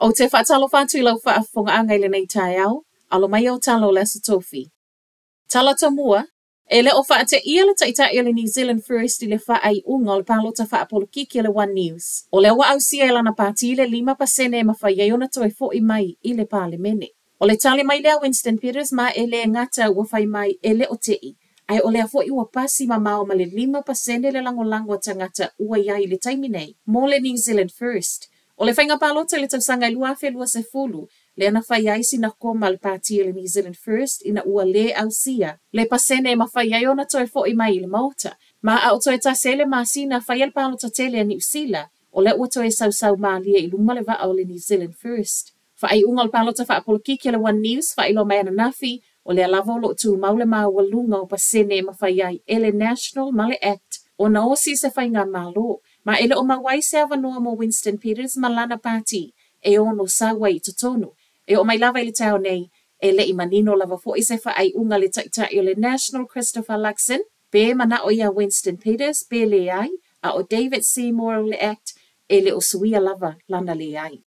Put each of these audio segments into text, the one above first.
Ou te faatalofa atu i lau faafofogaaga i lenei taeao, alo mai au tala o le Aso Tofi. Tala Tomua, E le o faateia le taitai o le New Zealand First i le faaiuga o le palota faapolokiki a le One News. O lea ua ausia e lana pati le 5% e mafai ai ona toe fo'i mai i le Palemene. O le tali mai lea a Winston Peters ma e le gata ua fai mai e le o te'i, ae o lea foi ua pasi mamao ma le 5% le lagolago a tagata ua i ai i le taimi nei mo le New Zealand First. O le faiga palota i le tausaga e 2020, lea na fai ai sina koma a le pati a le New Zealand First ina ua lē ausia le pasene e mafai ai ona toe fo'i mai i le Maota. Ma a o toe tasi ai le masina faia le palota tele a Niu Sila, o lea ua toe sausau malie i luma le vaa o le New Zealand First. Faaiuga o le palota faapolokiki a le One News faailoa mai ananafi, o lea lava o lo o tumau le maualuga o pasene e mafai ai e le National ma le Act ona osi se faigamalo, ma e le o maua ai se avanoa mo Winston Peters ma lana pati e ono sau ai i totonu. E oo mai lava i le taeao nei, e le i manino lava foi se faaiuga a le taitai o le National Christopher Luxon, pe mana'o iā Winston Peters pe leai, a o David Seymour o le Act e le o suia lava lana leai.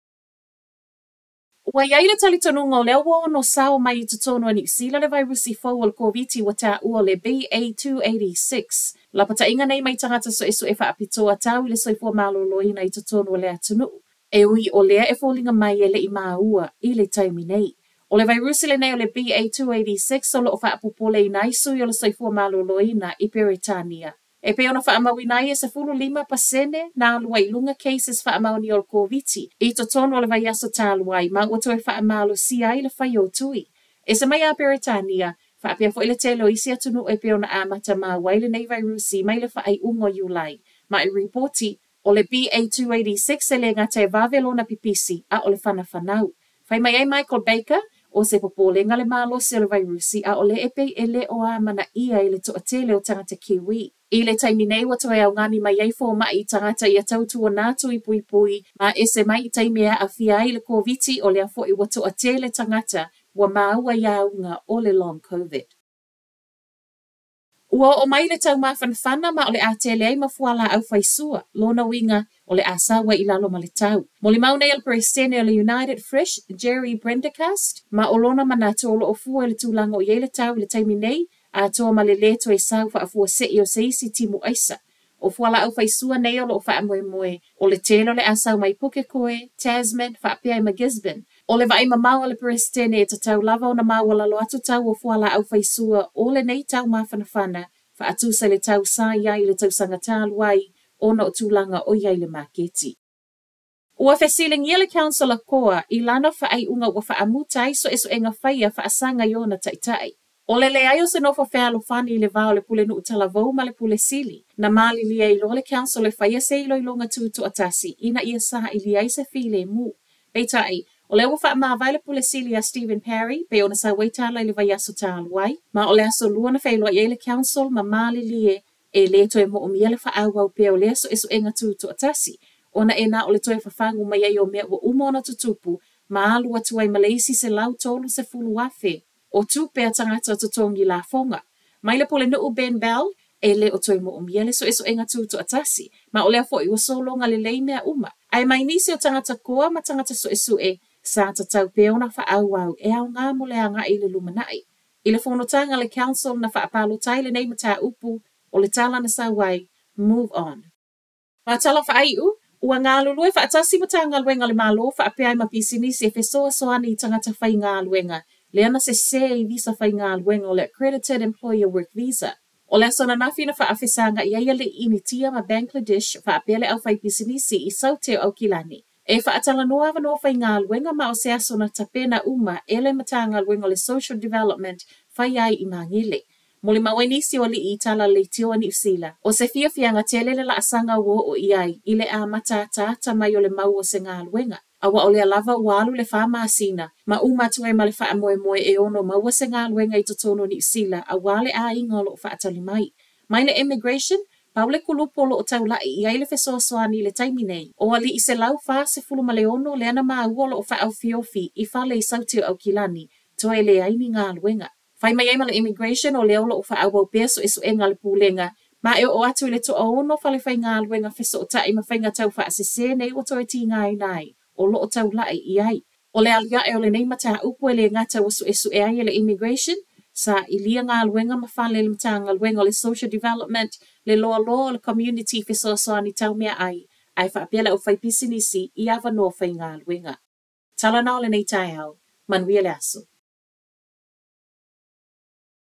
Ua i ai le talitonuga o lea ua ono sao mai i totonu o Niu Sila le vairusi fou o le Koviti ua taua o le BA286. Lapataiga nei mai tagata suesue faapitoa tau i le soifua maloloina i totonu o le atunuu. E ui o lea e foliga mai e le i maua i le taimi nei. O le vairusi lenei o le BA286 o lo o faapopoleina ai sui o le soifua maloloina i Peretania. E pei ona faamauina ai e 15% na alu ai i luga cases faamaonia o le Koviti i totonu o le vaiaso talu ai ma ua toe faamalosia ai le fai o tui. Ese mai a Peretania, faapea foi le tele o isi atunuu e pei ona amata maua ai lenei vairusi mai le faaiuga o Iulai. Ma e ripoti, o le BA286 e le gata e vave lona pipisi, a o le fanafanau. Fai mai ai Michael Baker, o se popolega le malosi o le vairusi a o lea e pei e le o amanaia e le toatele o tagata Kiwi. I le taimi nei ua toe augani mai ai fomai i tagata ia tautuana atu i puipui ma ese mai i taimi e aafia ai i le Koviti o lea foi ua toatele tagata ua maua i auga o le long Covid. Ua oo mai le tau mafanafana ma o le a tele ai ma fualaau faisua, lona uiga o le a sau ai i lalo ma le tau. Molimau nei a le Peresetene o le United Fresh, Jerry Prendergast, ma o lona manatu o lo o fua i le tulaga o i ai le tau i le taimi nei, atoa ma le lē toe sau faafuasei o se isi timu aisa. O fualaau faisua nei o lo o faamoemoe o le tele o le a sau mai Pukekohe, Tasman, faapea ai ma Gisborne. O le vaai mamao a le Peresetene e tatau lava ona maualalo atu tau o fualaau faisua o lenei tau mafanafana faatusa i le tau sa i ai i le tausaga talu ai ona o tulaga o i ai le maketi. Ua fesiligia le Council a Koa i lana faaiuga ua faamuta ai suesuega faia faasaga i ona taitai. O le leai o se nofo fealofani i le va o le Pulenuu Talavou ma le Pule Sili, na malilie ai loa le Council e faia se iloiloga tutoatasi ina ia sailia ai se filemu. Peitai, o lea ua faamavae le Pule Sili ia Stephen Parry, pei ona sau ai tala i le vaiaso talu ai, ma o le aso Lua na feiloai ai le Council ma malilie E le toe moomia le faaauau pea o lea suesuega tutoatasi, ona e na o le toe fafagu mai ai o mea ua uma ona tutupu ma alu atu ai ma le isi 130,000 o tupe a tagata totogi lafoga. Mai le Pulenuu Ben Bell, e le o toe moomia le suesuega tutoatasi, ma o lea foi ua sologa lelei mea uma. Ae mai nisi o tagata koa ma tagata suesue, sa tatau pea ona faaauau e aoga mo le agai i le lumanai. I le fonotaga a le Council na faapalota ai lenei mataupu, o le tala na sau ai, Move on. Ma tala faaiu, ua galulue faatasi Matagaluega a le Malo faapea ai ma pisinisi e fesoasoani i tagata faigaluega lea na sesē i visa faigaluega o le Accredited Employer Work Visa. O le aso ananafi na faafesaga'i ai alii Initia ma Bangladesh faapea le aufaipisinisi i Saute o Aukilani E faatalanoa avanoa faigaluega ma o se aso na tapena uma e le Matagaluega o le Social Development fai ai i Magele. Molimau ai nisi o alii i tala leitioa Niu Sila, o se fiafiaga tele le laasaga ua oo i ai i le amata ataata mai o le mau o se galuega, aua o lea lava ua alu le fa masina ma uma atu ai ma le faamoemoe e ono maua se galuega i totonu o Niu Sila aua le aiga o lo o faatali mai. Mai le Immigration, pau le kulupu o lo o taula'i i ai le fesoasoani i le taimi nei, o alii 146 lea na maua o lo o faaofiofi i fale i Saute o Aukilani, toe leai ni galuega. Fai mai ai ma le Immigration o lea o lo o faaauau pea suesuega a le Pulega, ma e oo atu i le toaono falefaigaluega fesootai ma faiga taufaasese nei ua toe tigaina ai. o lo o taula'i i ai. O le alia'e o lenei mataupu e le gata ua su'esu'e ai e le Immigration, sailia galuega ma fale i le Matagaluega o le Social Development, le loaloa o le Community fesoasoani tau meaai, ae faapea le aufaipisinisi i avanoa faigaluega. Tala na o lenei taeao, manuia le aso.